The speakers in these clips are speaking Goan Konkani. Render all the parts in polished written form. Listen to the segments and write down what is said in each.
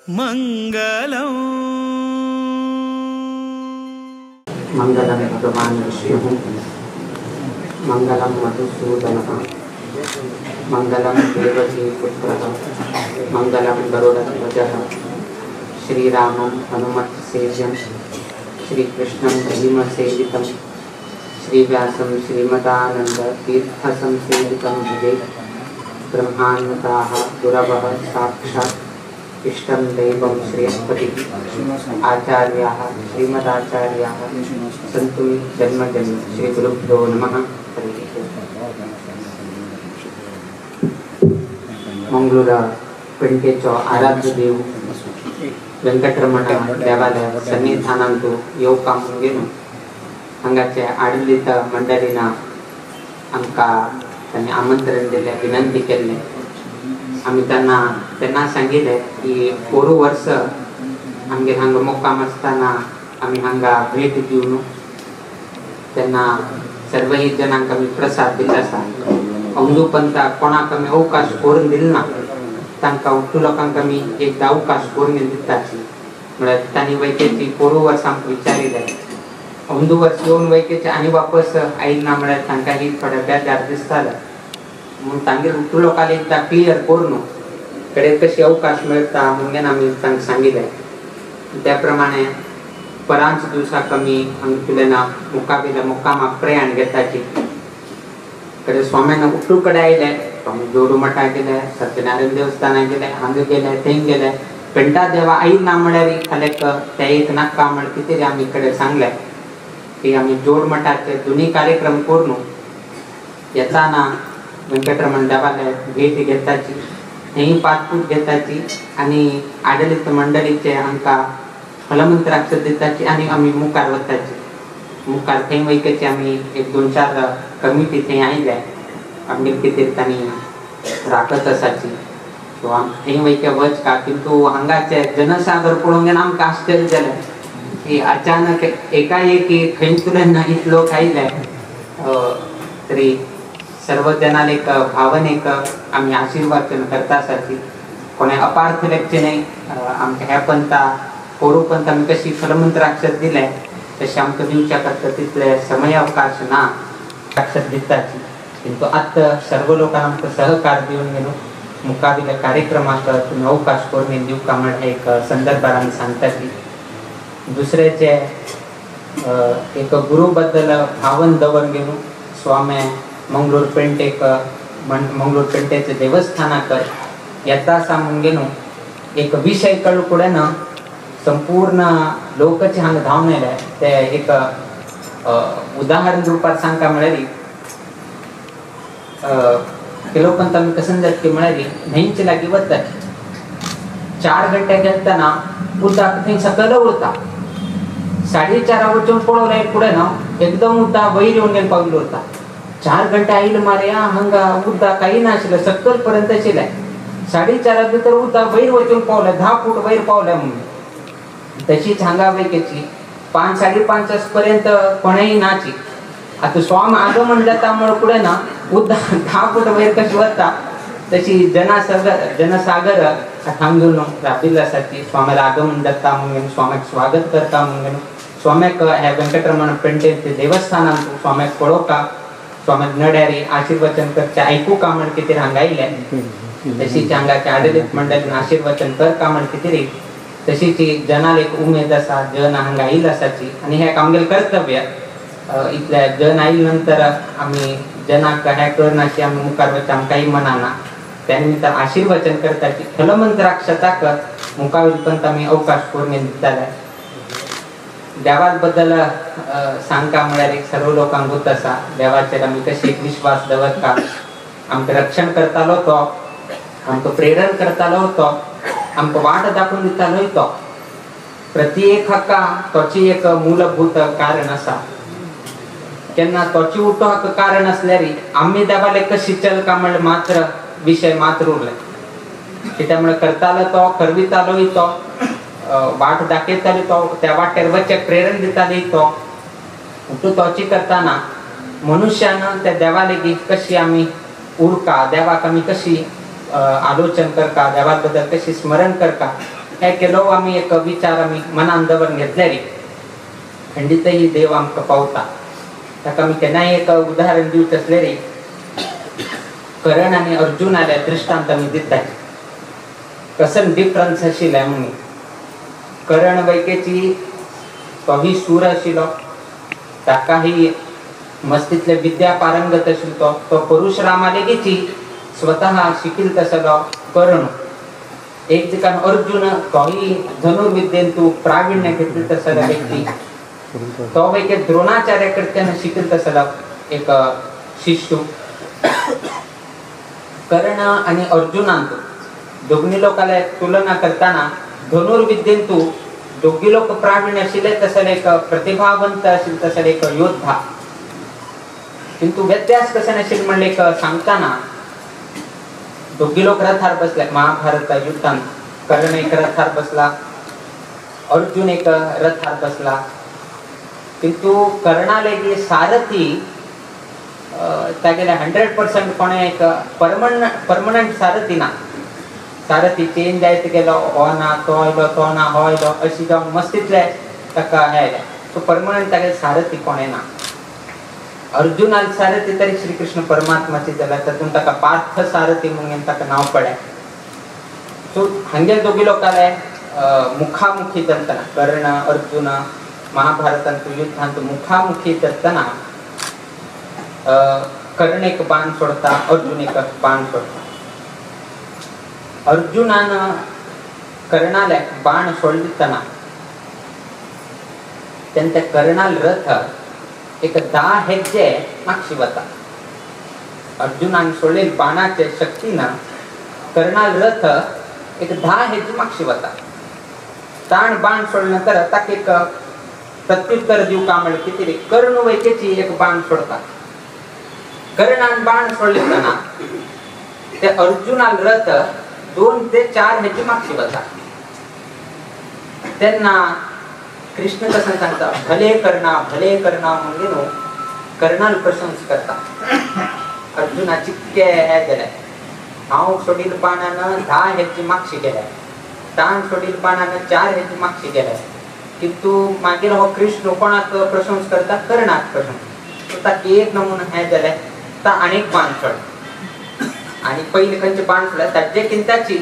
मंगलम। मंगलम भगवान विष्णुः, मंगलम मधुसूदनः, मंगलम देवकी पुत्रः, मंगलम गरुडध्वजः, श्रीरामं हनुमत्सेव्यं, श्रीकृष्णं भीमसेवितं, श्रीव्यासं श्रीमदानंद तीर्थसंसेवितं भजे। ब्रह्मान्नताः गुरवः साक्षात् इष्टं दैवं श्रेयस्पतिः, आचार्याः श्रीमदाचार्याः सन्तु जन्म जन्म। श्री गुरुभ्यो नमः। मंगळूर पेंटेचो आराध्य देव वेंकटरमण देवालय सन्निधानांतु येवका म्हणून हांगाचे आडलित मंडळीन आमकां तांणी आमंत्रण दिलें, विनंती केल्लें। आमी त्यांना सांगिल्लें की पोरू वर्स आमगेर हांगा मुक्काम आसतना आमी हांगा भेट दिवन तेन्ना सर्वही जनांक आमी प्रसाद दिल्लो आसा। अंदू पंता कोणाक आमी अवकाश करून दिल ना, तांकां उट्टू लोकांक आमी एकदां अवकाश करून दिताची। म्हळ्यार तांणी वैकेची पोरू वर्स आमकां विचारिल्लें, अंदू वर्स येवन वैकेचे आनी वापस आयल ना म्हळ्यार तांकां ही थोडे बेजार दिसताले। म्हणून तांगेर उट्टू लोकांक एकदां क्लियर करून कडेन कशी अवकाश मेळटा म्हणून आमी तांकां सांगिल्लें। त्या प्रमाणे परांच दिवसाक आमी हांगा मुखावेल्या मुक्कामाक प्रयाण घेताची। कडे स्वाम्यान उट्टू कडेन आयले, स्वामी जोडू मठा गेले, सत्यनारायण देवस्थानाक गेले, हांगा गेले, थंय गेले। पेंटा देवा आयल ना म्हळ्यार खालेक ते एक नाका म्हळ्यार कितें आमी कडेन सांगलें की आमी जोड मठाचे दोन्ही कार्यक्रम करून येताना वेंकटरमण देवालय भेट घेताची, थंय पातपूज घेताची आनी आडलित मंडळीचे आमकां फलमंत्राक्षर दिताची आनी आमी मुखार वताची। मुखार थंय वयकची आमी एक दोन चार कमिटी थंय आयले, आमगेर कितें तांणी राखत आसाची। सो आम थंय वयके वच का किंतु हांगाचे जनसागर पळोवंक गेल्यार आमकां आश्चर्य जालें की अचानक एकाएकी खंयतल्यान इतले लोक आयले। तरी सर्व जनाल एक भावनेक आमी आशीर्वाचन करता आसाची। कोणे अपार्थ लेखचें न्हय, आमकां ह्या पंथा पोरू पंथ आमी कशी फलमंत्राक्षर दिलें तशें आमकां दिवच्या करता तितले समय अवकाश ना अक्षर दिताची। किंतु आतां सर्व लोकांक आमकां सहकार दिवन गेलो मुखावेल्या कार्यक्रमाक तुमी अवकाश करून दिवका म्हण एक संदर्भार आमी सांगताची। दुसरें एक गुरू बद्दल भावन दवर घेवन स्वामी मंगळूर पेंटेक मंगळूर पेंटेचे देवस्थानाक येता आसा म्हणून घेवन एक विशय कळ्ळो फुडें संपूर्ण लोकचे हांगा धांवन आयले। ते एक उदाहरण रुपात सांगता म्हळ्यार केलो पंत आमी कसन जातकी म्हळ्यार न्हंयचे लागीं वतात, 4 घंटे गेलतना उदक थंय सकयल उरता, 4:30 वचून पळोवलें फुडें न्हू एकदम उदक वयर येवन गेले पाविल्लो उरता। 4 घंटे आयले मारे हांगा उदक कांय नाशिल्लें, सकयल पर्यंत आशिल्लें। 4:30 भितर उदक वयर वचून पावलें, 10 फूट वयर पावलें म्हणून। तशीच हांगा वयकेची 5 साडे 5 पर्यंत कोणेय नाची। आतां स्वाम आगमन जाता म्हण फुडें ना उदक 10 फूट वयर कशें वता तशी जनसागर हांगा राबिल्लो आसाची। स्वाम्याला आगमन जाता म्हणून स्वाम्याक स्वागत करता म्हणून स्वाम्याक ह्या वेंकटरमण पेंटेचे देवस्थानांत स्वाम्याक पळोवका, स्वाम्याक नड्यारी आशीर्वचन करचें आयकुका म्हण कितें हांगा आयलें। तशीच हांगाचे आडलित मंडळीन आशीर्वचन करका म्हण कितें तशीच जनाल एक उमेद आसा, जन हांगा आयिल्लो आसाची। आनी हें आमगेलें कर्तव्य, इतले जन आयले नंतर आमी जनाक हें करनाशी आमी मुखार वचचें आमकांय मनाना। त्या निमित्तान आशीर्वचन करताची फलमंत्राक्षताक मुखावेल पंत आमी अवकाश करून दिताले। देवा बद्दल सांगका म्हळ्यार एक सर्व लोकांक होत आसा, देवाचेर आमी कशी एक विश्वास दवरता, आमकां रक्षण करतालो तो, आमकां प्रेरण करतालो तो, आमकां वाट दाखोवन दितालोय तो। प्रति एक हक्का तोची एक मूलभूत कारण आसा। केन्ना तोची उठो हक्क कारण आसल्यार आमी देवाले कशी चलका म्हळ्यार मात्र विशय मात्र उरले। कित्याक म्हळ्यार करतालो तो, करवितालोय तो, वाट दाखयतालो तो, त्या वाटेर वचक प्रेरण दिताली तो। तूं तोची करतना मनुष्यान त्या देवा लेगीत कशी आमी उरका, देवाक आमी कशी आलोचन करता, देवा बद्दल कशी स्मरण करता, हे केलो आमी एक विचार आमी मनान दवरून घेतले रे खंडीतही देव आमकां पावता. ताका आमी केन्नाय एक उदाहरण दिवचें आसलें रे करण आनी अर्जुनाल्या दृश्टांत आमी दितात. कसन डिफरन्स आशिल्लें म्हणून करण वैकेची तोही सूर आशिल्लो, ताकाही मस्तीतले विद्या पारंगत आशिल्लो, तो परशुरामा लेगीची स्वतः शिकील तसलो कर्ण. एक ठिकाण अर्जुन तोही धनुर्विद्येन तू प्रावीण्य घेतली तसलो व्यक्ती, तो वैके द्रोणाचार्य कडच्यान शिकील तसलो एक शिष्य. कर्ण आणि अर्जुनांत दोगनी लोकांना तुलना करताना धनुर्विद्येन तू दोगी लोक प्रावीण्य आशिल्ले तसले एक प्रतिभावंत आशिल्ले तसले एक योद्धा. किंतु व्यत्यास कशें आशिल्लें म्हणलें एक सांगताना दोगी लोक रथार बसले महाभारत युद्धान. कर्ण एक रथार बसला, अर्जुन एक रथार बसला. किंतु कर्णाले सारथी तागेले 100% कोणे एक परमनंट सारथी ना. सारथी चेंज जायत गेलो, हो ना तो आयलो, तो ना हो आयलो, अशी जावन मस्तीतले ताका हें आयलें. सो परमनंट तागेले सारथी कोणें ना. अर्जुनाल सारथी तरी श्रीकृष्ण परमात्माची जाल्यार तातूंत ताका पार्थ सारथी म्हणून ताका नांव पडलें. सो हांगे दोगी लोकांले मुखामुखी चलतना कर्ण अर्जुन महाभारतांत युद्धांत मुखामुखी चलतना कर्ण एक बाण सोडता, अर्जुन एक बाण सोडता. अर्जुनान कर्णाले बाण सोडतना तेन्ना कर्णाल रथ एक 10 हेज्जे मागशी वता. अर्जुनान सोडलेल बाणाचे शक्तीन कर्णाल रथ एक 10 हेज्जे मागशी वता. ताण बाण सोडले नंतर ताका एक प्रत्युत्तर दिवका म्हळ्यार कितें कर्ण वैकेची एक बाण सोडता. कर्णान बाण सोडले ना ते अर्जुनाल रथ 2 ते 4 हेज्जे मागशी वता. तेन्ना कृष्ण कसं सांगता भले कर्णा भले कर्णा म्हणून न्हू कर्णाल प्रशंस करता. अर्जुनाची कितके हे जालें, हांव सोडील बाणान 10 हेज्जे मागशी गेले, ताण सोडील बाणान 4 हेज्जे मागशी गेले. किंतु मागीर हो कृष्ण कोणाक प्रशंस करता? कर्णाक प्रशंस. सो ताका एक नमुना हें जालें, ता आनीक बाण सोड आनी पयलीं खंयचे बाण सोडले ताजे किंताची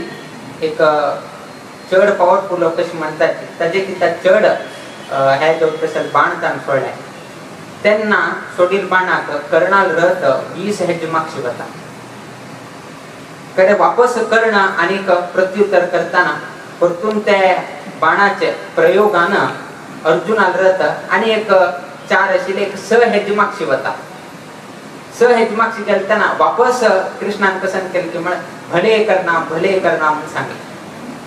एक चड पावरफूल कशी म्हणटाची ताजे किंता चड हे जो तशें बाण ताण सोडलें. तेन्ना सोडील बाणाक कर्णाल रथ 20 हेज्जे मागशी वता. कडे वापस कर्ण आनीक प्रत्युत्तर करताना परतून ते बाणाचे प्रयोगान अर्जुनाल रथ आनी एक 4 आशिल्ले एक 6 हेज्जे मागशी वता. 6 हेज्जे मागशी गेलतना वापस कृष्णान कसं केलें की म्हळ्यार भले कर्णा भले कर्णा म्हणून सांगलें.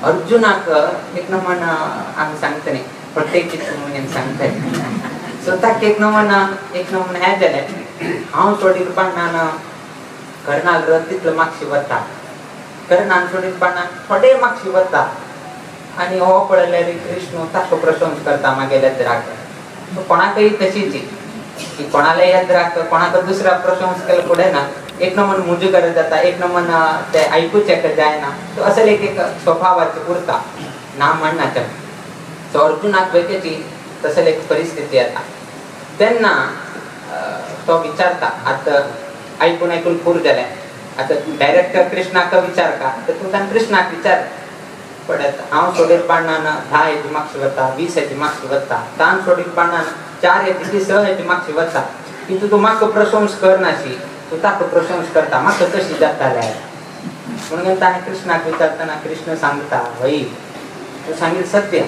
अर्जुनाक एक नमन आमी सांगतले न्ही प्रत्येक चित्र म्हणून सांगतले. सो ताका एक नमन हें जालें, हांव सोडील बाणान कर्णाल रथ तितलो मागशी वता, कर्णान सोडील बाणान थोडे मागशी वता आनी हो पळयल्यार कृष्ण ताका प्रशंस करता मागेल्या द्राक. सो कोणाकय तशीच की कोणाले याद कोणाक दुसऱ्या प्रशंस केले फुडें ना एक नमन मुजू गरज जाता, एक नमन ते आयकुचें जायना. सो असले एक एक स्वभावाचे उरता ना म्हणनाचे. सो अर्जुनाक वैकेची तसले एक परिस्थिती येता. तेन्ना तो विचारता आतां आयकून आयकून पूर जालें, आतां डायरेक्ट कृष्णाक विचार का तर तुमकां कृष्णाक विचार पडत हांव सोडील बाणान 10 हेज्जे मागशी वता, 20 हेज्जे मागशी वता, तान सोडील बाणान 4 हेज्जे 6 हेज्जे मागशी वता, किंतु तूं म्हाका प्रशंस करनाशी, तूं ताका प्रशंस करता, म्हाका कशी जाताले म्हणून ताणें कृष्णाक विचारतना कृष्ण सांगता वय तूं सांगील सत्य,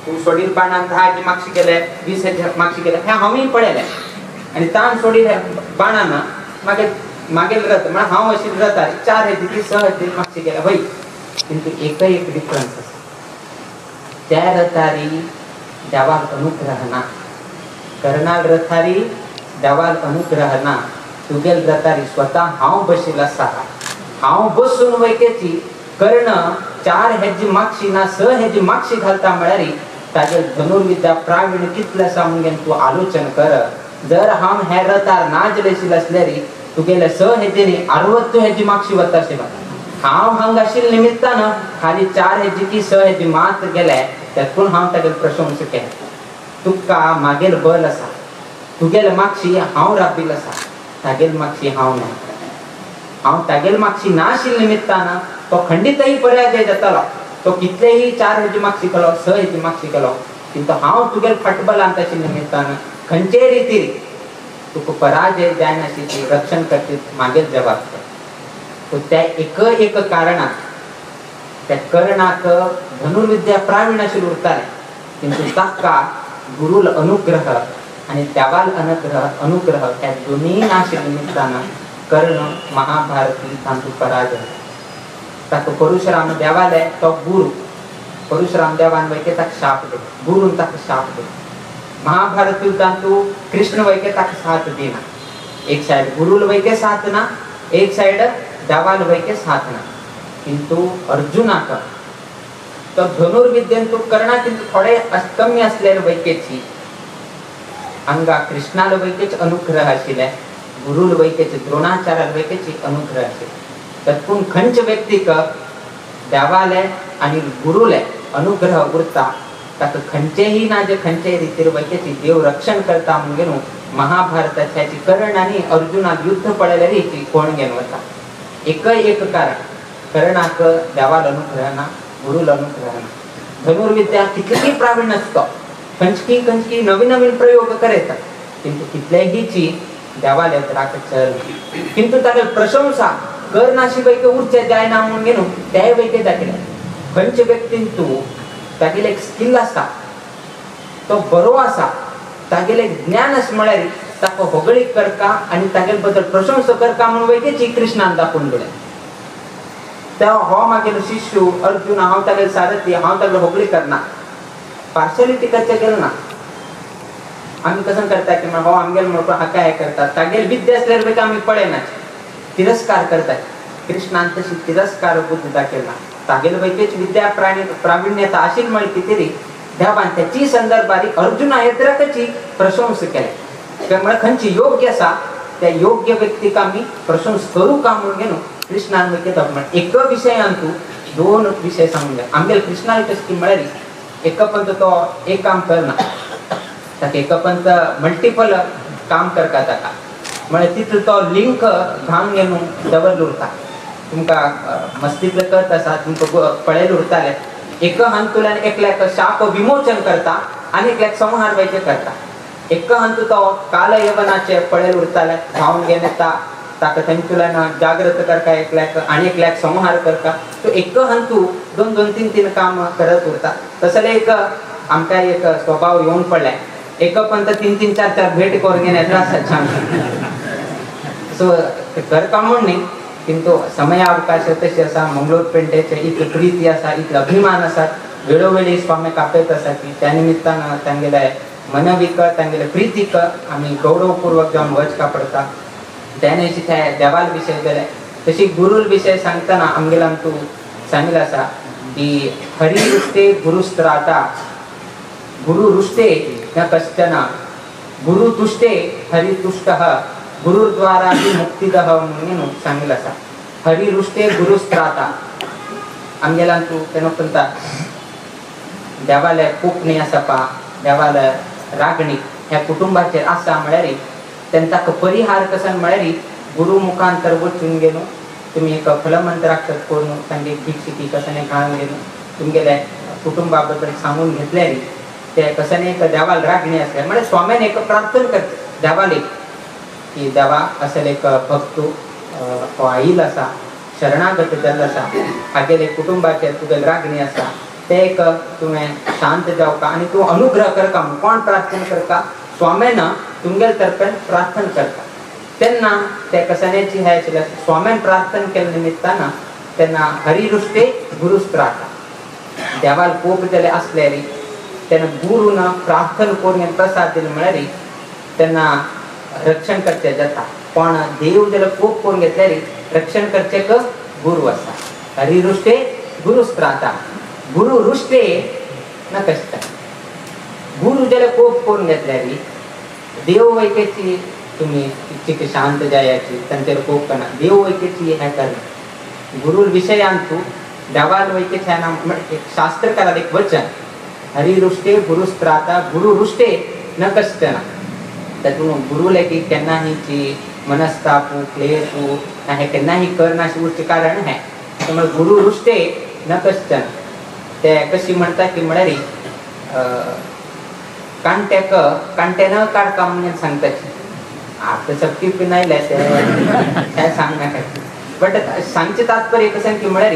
तूं सोडील बाणान 10 हेज्जे मागशी गेले, 20 हेज्जे मागशी गेले हें हांवूय पळयलें आनी तान सोडील बाणान मागीर मागील रथ म्हळ्यार हांव अशी रथार 4 हेज्जे 6 हेज्जे मागशी गेले वय. किंतु एकय एक डिफरन्स आसा, त्या रथारी देवाक अनुग्रह ना, कर्णाल रथारी देवाक अनुग्रह ना, तुगेल रथारी स्वता हांव बशील आसा. हांव बसून वैकेची कर्ण 4 हेज्जे मागशी ना 6 हेज्जे मागशी घालता म्हळ्यार ताजे धनुर्विद्या प्रावीण्य कितलें आसा म्हणून तूं आलोचन कर. जर हांव हे रथार नाजलेशील आसल्यार तुगेले 6 हेज्जे न्ही 60 हेज्जे मागशी वता आशिल्लो. हांव हांगा आशिल्ले निमित्तान खाली 4 हेजी की 6 हेजी मात गेले तेतून हांव तागेले प्रशंसा केले. तुका मागेल बल आसा, तुगेले मागशी हांव राबील आसा, तागेल मागशी हांव ना. हांव तागेल मागशी नाशिल्ले निमित्तान तो खंडीतही पराजय जातालो. तो कितलेही 4 हेजी माग शिकलो 6 हेजी माग शिकलो किंतु हांव तुगेल फाटबलांत आशिल्ले निमित्तान खंयचेय रितीर तुका पराजय जायनाशिल्ली रक्षण करचे मागेल जबाबदार. तो त्या एक एक कारणाक त्या कर्णाक धनुर्विद्या प्रावीण आशिल्लें उरतालें किंतु ताका गुरुल अनुग्रह आनी देवाल अनुग्रह ह्या दोनूय नाशिल्ले निमित्तान कर्ण महाभारती तांतू पराजय. ताका परशुराम देवाले तो गुरु परशुराम देवान वैके ताका शाप दे, गुरून ताका शाप दे. महाभारत युद्धांतू कृष्ण वैके ताका साथ दिना, एक साइड गुरुल वैके साथ ना, एक साइड देवाल वैके साथ ना. किंतु अर्जुनाक तो धनुर्विद्येंतु कर्णा किंतु थोडे कमी असलेले वैकेची हांगा कृष्णाल वैकेच अनुग्रह आशिल्ले, गुरुल वैकेच द्रोणाचार्याल वैकेची अनुग्रह आशिल्ले. तर खंयचे व्यक्तीक देवाले आनी गुरुले अनुग्रह उरता ताका खंयचेही ना जे खंयचेय रितीर वैकेची देव रक्षण करता म्हणून घेवन महाभारताची कर्ण आनी अर्जुनाक युद्ध पळयल्यार हेची कोण घेवन वता. एकय एक कारण कर्णाक देवाल अनुग्रह ना, गुरुल अनुग्रह ना. धनुर्विद्या कितलीय प्रावीण आसतो, खंयची खंयची नवीन नवीन प्रयोग करता किंतु कितलेहीची देवाले राख चल किंतु ताका प्रशंसा करनाशी वैके उरचे जायना म्हणून घेवन तेय वैके दाखयले. खंयचे व्यक्तीन तूं तागेले एक स्किल आसा, तो बरो आसा, तागेले ज्ञान आसा म्हळ्यार ताका होगळीक करता आनी तागेले बद्दल प्रशंसा करता म्हणून वैकेची कृष्णान दाखोवन दिलें. त्या हो मागेलो शिष्य अर्जुन हांव तागेले सारथी, हांव तागेले होगळी करना, पार्शलिटी करचें गेलें ना. आमी कसं करता की हो आमगेलो म्हणून हाका हें करता, तागेले विद्या आसल्यार वैके आमी पळयना, तिरस्कार करतात. कृष्णान तशी तिरस्कार बुद्ध दाखयला. तागेले वैकेच विद्या प्रावीण्यता आशिल्ली म्हळ्यार कितें तरी देवान त्याची संदर्भारी अर्जुना येद्राकची प्रशंसा केल्या. त्यामुळे खंयची योग्य आसा त्या योग्य व्यक्तीक आमी प्रशंसा करूं का म्हणून घेवन कृष्णान वैके दाखोवन एक विशयान तूं 2 विशय सांगून दिले. आमगेले कृष्णान कशें की म्हळ्यार एकपंत तो एक काम करना, ताका एकपंत मल्टिपल काम करता ताका म्हळ्यार तितलो तो लिंक घालून घेवन दवरलो उरता. तुमकां मस्तींतलें कळत आसा, तुमकां पळयलें उरतालें. एक हातूंतल्यान एकल्याक शाप विमोचन करता आनी एकल्याक संहार वैके करता. एक हातूंत तो काल यवनाचे पळयलें उरतालें, धांवन घेवन येता ताका थंयतल्यान जागृत करता एकल्याक आनी एकल्याक संहार करता. तो एक हातूंत 2 2 3 3 काम करत उरता. तसलें एक आमकां एक स्वभाव येवन पडलें, एक पंत 3 3 4 4 भेट करून घेवन येता आसा छान. सो करता म्हूण न्ही किंतु समयावकाश तशें आसा. मंगळूर पेंटेचे इतली प्रिती आसा, इतलो अभिमान आसा, वेळोवेळी स्वामी कापयत आसा की त्या निमित्तान तांगेले मनविक तांगेले प्रितीक आमी गौरवपूर्वक जावन वच कापडता. त्याने त्या देवाल विशय जाले तशी गुरुल विशय सांगतना आमगेल्यान तूं सांगिल्लें आसा की हरी रुष्टे गुरुस्त्राता गुरु रुष्टे न कश्चन गुरु तुष्टे हरी तुष्टः गुरुद्वारा ही मुक्तिदह म्हणून सांगिल्लें आसा. हरी रुष्टे गुरुस्त्राता आमगेल्यान तूं तेन्ना म्हणटा देवाले कोंकणी आसा पा देवाले रागणी ह्या कुटुंबाचेर आसा म्हळ्यार तेन्ना ताका परिहार कसन म्हळ्यार गुरु मुखांतर वचून गेलो तुमी एक फलमंत्राक्षर करून तांगे भिक्षिकी कसन घालून गेलो तुमगेले कुटुंबा बद्दल सांगून घेतल्यार ते कसन एक देवाल रागणी आसले म्हळ्यार स्वाम्यान एक प्रार्थना करता देवाले की देवा असले एक भक्त हो आईल आसा, शरणागत जाल्लो आसा, हागेले कुटुंबाचेर तुगेले रागणी आसा, ते एक तुवें शांत जावका आनी तूं अनुग्रह करका. कोण प्रार्थना करता? स्वाम्यान तुमगेले तर्फेन प्रार्थना करता. तेन्ना ते कसानेची हे आशिल्लें स्वाम्यान प्रार्थना केल्ले निमित्तान तेन्ना हरिरुष्टे गुरुस्त्राता देवाल कोप जाले आसल्यार तेन्ना गुरून प्रार्थना करून प्रसाद दिलो म्हळ्यार तेन्ना रक्षण करचें जाता. पण देव जाल्यार कोप करून घेतल्यार रक्षण करचें गुरू आसा. हरिरुष्टे गुरुस्त्राता गुरु रुष्टे न कश्ट गुरु जाल्यार कोप करून घेतल्यार देव वैकेची तुमी इच्छिक शांत जायाची तांचेर कोप करना, देव वैकेची हें करना. गुरु विषयांतु देवाल वैके छाना शास्त्रकारात एक वचन हरिरुष्टे गुरुस्त्राता गुरुरुष्टे न कश्चन. तातूंत गुरु लेगीत केन्नाही जी मनस्तापू क्लेशू ना हे केन्नाही करनाशे उरचें कारण हें. त्यामुळे गुरु रुष्टे न कश्चन ते कशी म्हणटा की म्हळ्यार कांट्याक कांटे न काडका म्हणून सांगताची. आतां सक्ती बी आयले ते सांगनाका, बट सांगचें तात्पर्य कशें की म्हळ्यार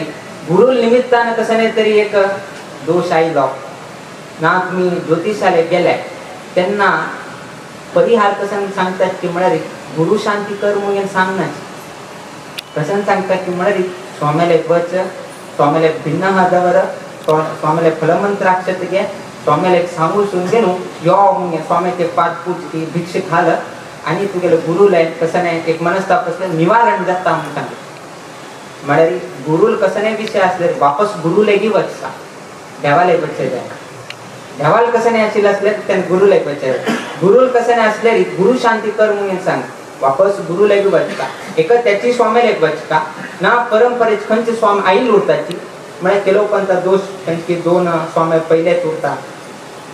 गुरु निमित्तान कसं न्ही तरी एक दोश आयलो ना तुमी ज्योतिशाले गेले तेन्ना परिहार कशें सांगतात की म्हळ्यार गुरु शांती कर म्हणून सांगनाच. कशें सांगतात की म्हळ्यार स्वाम्याले वच, स्वाम्याले भिन्न दवर, स्वाम्याले फलमंत्राक्षत घे, स्वाम्याले सांगून घेवन यो म्हणून स्वाम्याचे पाद पूज ती भिक्ष घाल आनी तुगेले गुरुले कसं न्ही एक मनस्ताप आसल्यार निवारण जाता म्हणून सांगता. म्हळ्यार गुरुल कसं न्ही विशय आसल्यार वापस गुरुलेगी वचता, देवाले वचचे जाय. देवाल कसं न्ही आशिल्लें आसल्यार तेन्ना गुरुलेक वचचे जाय. गुरुल कसं न्ही आसल्यार गुरु शांती कर म्हणून सांग, वापस गुरुलेगी वचता. एक त्याची स्वाम्यालेक वचता ना परंपरेच खंयचे स्वामी आईल उरताची म्हळ्यार केलोपंता दोश खंयची दोन स्वामी पयलेच उरता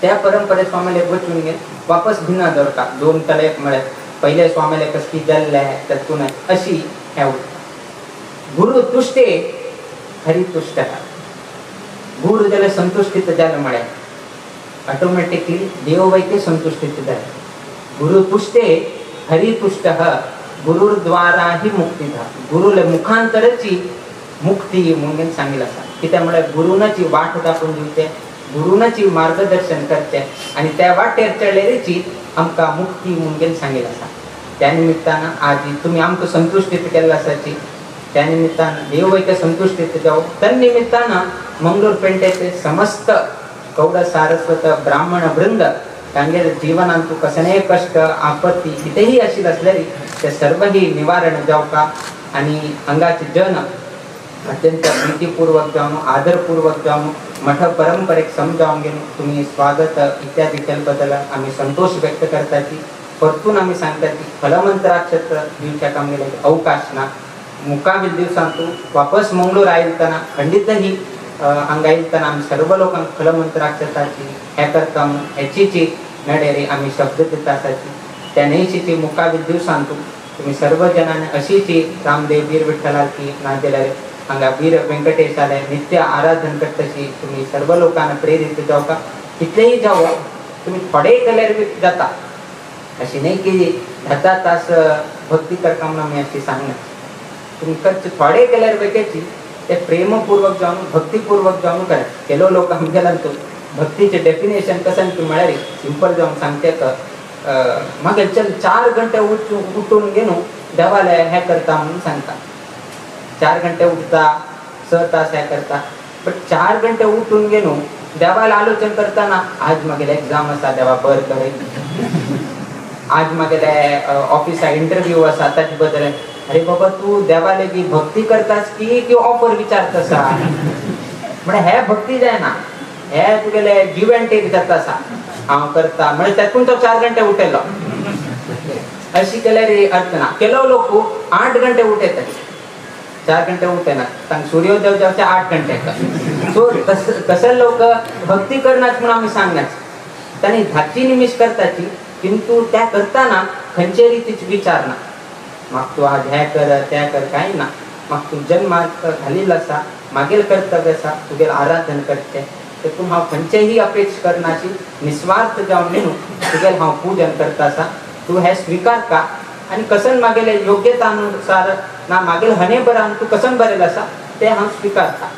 त्या परंपरे स्वाम्यालेक वचून घेवन वापस भिन्न दवरता. दोन तले म्हळ्यार पयले स्वाम्याले कसली जाल्ले तातूंत अशी हें उरता. गुरु तुष्टे हरि तुष्ट. गुरु जाल्यार संतुश्टीत जालें म्हळ्यार ऑटोमॅटिकली देव वैके संतुश्टीत जालें. गुरु तुष्टे हरि तुष्ट गुरुद्वारा ही मुक्ती. गुरुले मुखांतरची मुक्ती म्हणून सांगितलं आसा. कित्याक म्हळ्यार गुरुनाची वाट दाखोवन दिवचे, गुरुनाची मार्गदर्शन करचें आनी त्या वाटेर चडलेरीची आमकां मुक्ती म्हणून सांगितलं आसा. त्या निमित्तान आज तुमी आमकां संतुश्टीत केल्लो आसाची त्या निमित्तान देव वैके संतुश्टीत जावं. तन्निमित्तान मंगळूर पेंटेचे समस्त गौड सारस्वत ब्राह्मण वृंद तांगेले जीवनांतु कसलेय कश्ट आपत्ती कितेंही आशिल्लें आसल्यार ते सर्वही निवारण जावका आनी हांगाचे जन अत्यंत प्रीतीपूर्वक जावन आदरपूर्वक जावन मठ परंपरेक समजावन घेवन तुमी स्वागत इत्यादी केले बद्दल आमी संतोश व्यक्त करताची. परतून आमी सांगता की फलमंत्राक्षत्र दिवच्याक आमगेले अवकाश ना. मुकाबील दिवसांतु वापस मंगळूर आयतना खंडितही हांगा येतना आमी सर्व लोकांक फलमंत्राक्षताची हें करता म्हणून हेचीची नडेरी आमी शब्द दिता आसाची. त्या न्हयशीची मुकाबील दिवसांतु तुमी सर्व जनांनी अशीची रामदेव वीर विठ्ठलाची ना जाल्यार हांगा वीर व्यंकटेशाले नित्य आराधन करतशी तुमी सर्व लोकांना प्रेरीत जावका. कितलेही जावं तुमी थोडेय केल्यार बी जाता, अशी न्ही की 10 तास भक्ती करता म्हणून आमी अशी सांगना. तुमी करचे थोडे केल्यार बेगेची ते प्रेमपूर्वक जावन भक्तीपूर्वक जावन करा. केलो लोक आमगेल्यान तूं भक्तीचें डेफिनेशन कशें तूं म्हळ्यार सिंपल जावन सांगचें मागीर चल 4 घंटे उठून घेवन देवाले हें करता म्हणून सांगता. 4 घंटे उठता 6 तास हें करता, बट 4 घंटे उठून घेवन देवाला आलोचन करताना आज मागेले एग्जाम आसा देवा बर कर, आज मागेले ऑफिसा इंटरव्यू आसा ताचे बद्दल. अरे बाबा तू देवाले की भक्ती करतास की की ऑफर विचारता आसा म्हळ्यार हे भक्ती जायना, हे तुगेले गिव एंड टेक जाता आसा. हांव करता म्हळ्यार तातूंत तो 4 घंटे उठयलो अशी केल्यार अर्थ ना. केलो लोक 8 घंटे उठयतात, 4 घंटे उठयना, तांकां सूर्योदय जावचे 8 घंटे. सो तसले लोक भक्ती करनात म्हणून आमी सांगनाच. तांणी धाची निमिश करताची किंतु त्या करताना खंयचे रितीच विचार ना. म्हाका तूं आज हें कर तें कर कांय ना, म्हाका तूं जन्माक घालिल्लो आसा, मागीर कर्तव्य आसा तुगेलें आराधन करचें. तेतून हांव खंयचेही अपेक्ष करनाशी निस्वार्थ जावन न्हू तुगेलें हांव पूजन करता आसा, तूं हें स्विकार का आनी कसन मागेले योग्यतानुसार ना मागेले हनेबरान तूं कसन बरेल आसा तें हांव स्विकारता.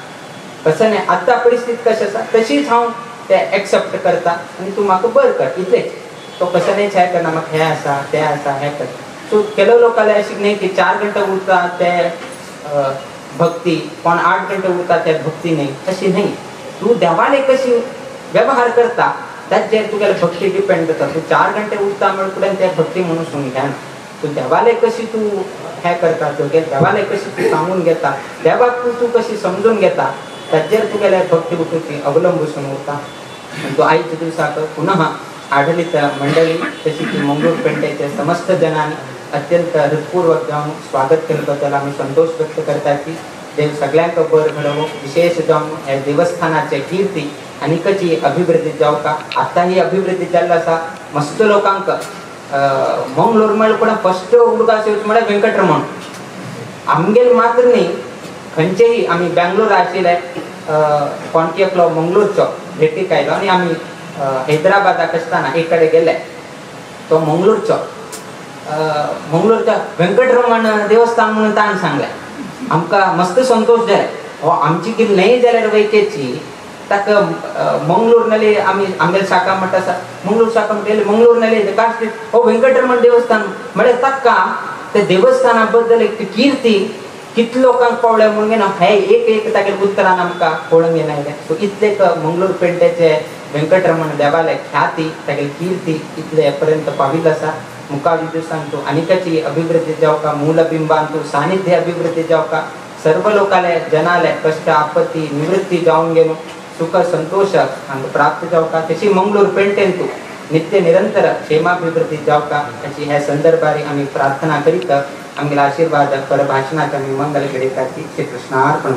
कसन आतां परिस्थिती कशी आसा तशीच हांव तें एक्सेप्ट करता आनी तूं म्हाका बरें कर इतलेंच. तो कसनय हें करना म्हाका हें आसा तें आसा हें कर. सो केलो लोकांले अशें न्ही की 4 घंटे उरता ते भक्ती, कोण 8 घंटे उरता ते भक्ती न्ही, अशी न्ही. तूं देवाले कशी व्यवहार करता ताचेर तुगेले भक्ती डिपेंड जाता. तूं 4 घंटे उरता म्हण फुडें ते भक्ती म्हणून सून घेना. तूं देवाले कशी तूं हें करता, तुगेले देवाले कशी तूं सांगून घेता, देवाक तूं कशी समजून घेता ताचेर तुगेले भक्ती उठूची अवलंबून उरता. तूं आयच्या दिवसाक पुनः आडलित मंडळी तशी ती मंगळूर पेंटेचे समस्त जनांनी अत्यंत हृदपूर्वक जावन स्वागत केले बद्दल आमी संतोष व्यक्त करता की देव सगळ्यांक बरं घडोवं. विशेष जावन ह्या देवस्थानाचे कीर्ती आनीकची अभिवृद्धी जावका. आतां ही अभिवृद्धी जाल्लो आसा. मस्त लोकांक मंगळूर म्हळ्यार पण फस्ट उडगास येवचो म्हळ्यार वेंकटरमण. आमगेल मात्र न्ही, खंयचेही आमी बेंगलोर आशिल्ले कोणकी एकलो मंगळूरचो भेटीक आयलो आनी आमी हैदराबादाक आसतना एक कडेन गेले, तो मंगळूरचो मंगळूरच्या वेंकटरमण देवस्थान म्हणून ताणें सांगलें. आमकां मस्त संतोश जाले. हो आमची कितें न्हय जाल्यार वैकेची ताका मंगळूर नले आमी आमगेले शाखा म्हणटा आसा, मंगळूर शाखा म्हणटा मंगळूर नले कास्ट हो वेंकटरमण देवस्थान म्हळ्यार ताका त्या देवस्थाना बद्दल एक कीर्ती कितले लोकांक पावले म्हणून ना हे एक एक तागेले उत्तरान आमकां कळूंक येना. सो इतले मंगळूर पेंटेचे वेंकटरमण देवाले ख्याती तागेली कीर्ती इतले पर्यंत पाविल्लो आसा. मुखावी दिवसांतू आनिकाची अभिवृद्धी जावका, मूलबिंबांतू सानिध्य अभिवृद्धी जावका, सर्व लोकाले जनाले कष्ट आपत्ती निवृत्ती जावन गेलो सुख संतोष हांगा प्राप्त जावका. तशी मंगळूर पेंटेंतू नित्य निरंतर क्षेमाभिवृद्धी जावका अशी ह्या संदर्भारी आमी प्रार्थना करीत आमगेले आशीर्वाद परभाषणाचे आमी मंगल घडयताची. श्री कृष्णार्पण.